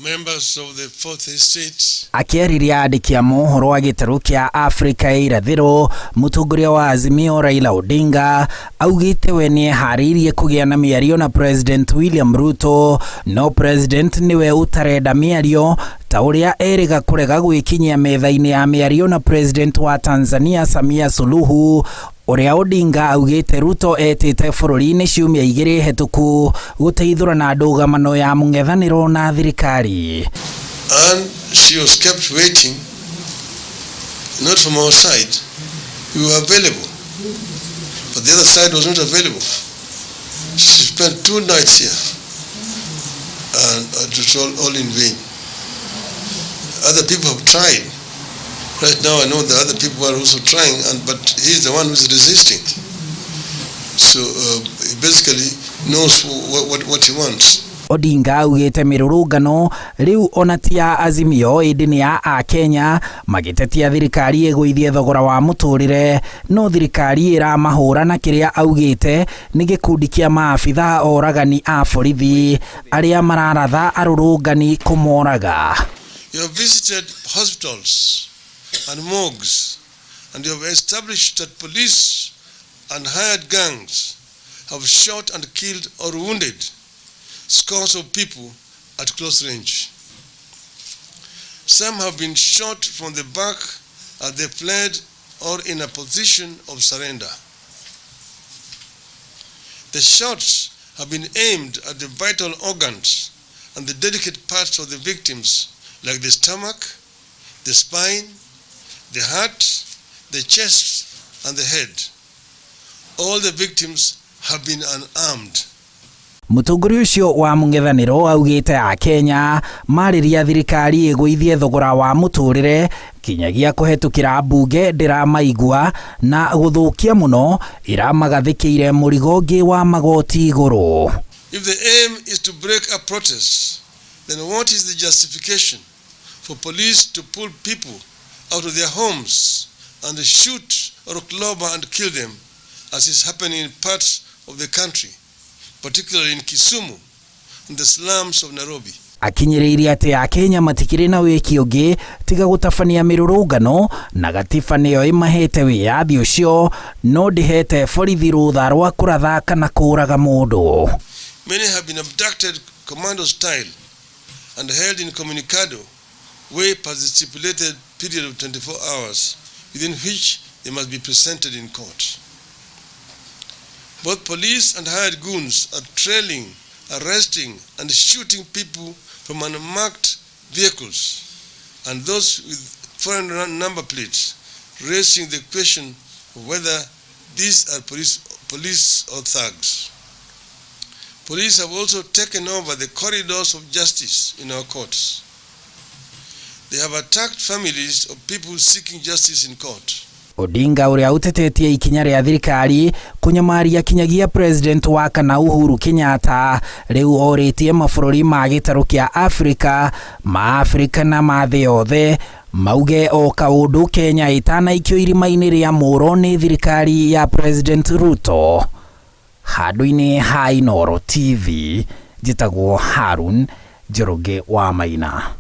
Members of the Fourth Estate. Akĩarĩria andĩki a mohoro a gĩtarũ kĩa Afrika ya irathĩro, mũtongoria wa Azimio Raila Odinga augĩte we nĩeharĩirie kũgĩa na mĩario na President William Ruto, no President nĩwe ũtarenda mĩario ta ũrĩa erĩga kũrega gwĩkinyia metha-inĩ ya mĩario na President wa Tanzania Samia Suluhu, ũrĩa Odinga augĩte Ruto etĩte bũrũri-inĩ ciumia 2 hetũku gũteithũrana ndũgamano ya mũng'ethanĩro na thirikari. And she was kept waiting, not from our side. We were available, but the other side was not available. She spent 2 nights here, and it was all in vain. Other people have tried. Right now I know that other people are also trying, but he's the one who's resisting. So he basically knows what he wants. Odinga augĩte mĩrũrũngano rĩu ona ti ya Azimio ĩndĩ nĩ ya Akenya magĩtetia thirikari ĩgũithie thogora wa mũtũrĩre, no thirikari ĩramahũra na kĩrĩa augĩte nĩ gĩkundi kĩa maabitha oragani a borithi arĩa mararatha arũrũngani kũmoraga. You have visited hospitals and morgues, and you have established that police and hired gangs have shot and killed or wounded scores of people at close range. Some have been shot from the back as they fled or in a position of surrender. The shots have been aimed at the vital organs and the delicate parts of the victims, like the stomach, the spine, the heart, the chest, and the head. All the victims have been unarmed. Mũtongoria ũcio wa mũng'ethanĩro augĩte Akenya marĩria thirikari ĩgũithie thogora wa mũtũrĩre kinyagia kũhetũkĩra mbunge ndĩramaigua na gũthũkia mũno ĩramagathĩkĩire mũrigo ũngĩ wa magoti igũrũ. If the aim is to break up protests, then what is the justification for police to pull people out of their homes and shoot or clobber and kill them, as is happening in parts of the country, particularly in Kisumu and the slums of Nairobi? Akinyĩrĩirie atĩ Akenya matikĩrĩ na wĩki ũngĩ tiga gũtabania mĩrũrũngano na gatiba nĩyo ĩmahete wĩyathi ũcio, no ndĩhete borithi rũtha rwa kũratha kana kũũraga mũndũ. Many have been abducted commando style and held incommunicado way past the stipulated period of 24 hours within which they must be presented in court. Both police and hired goons are trailing, arresting, and shooting people from unmarked vehicles and those with foreign number plates, raising the question of whether these are police or thugs. Police have also taken over the corridors of justice in our courts. They have attacked families of people seeking justice in court. Odinga ũrĩa ũtetetie ikinya rĩa thirikari kũnyamaria kinyagia President wa kana Uhuru Kenyatta rĩu orĩtie mabũrũri ma gĩtarũ kĩa Afrika, ma Afrika na ma thĩ yothe mauge o kaũndũ Kenya ĩtanaikio irima-inĩ rĩa mũro nĩ thirikari ya President Ruto. Handũ-inĩ ha Inooro TV, njĩtagwo Harun Njoroge wa Maina.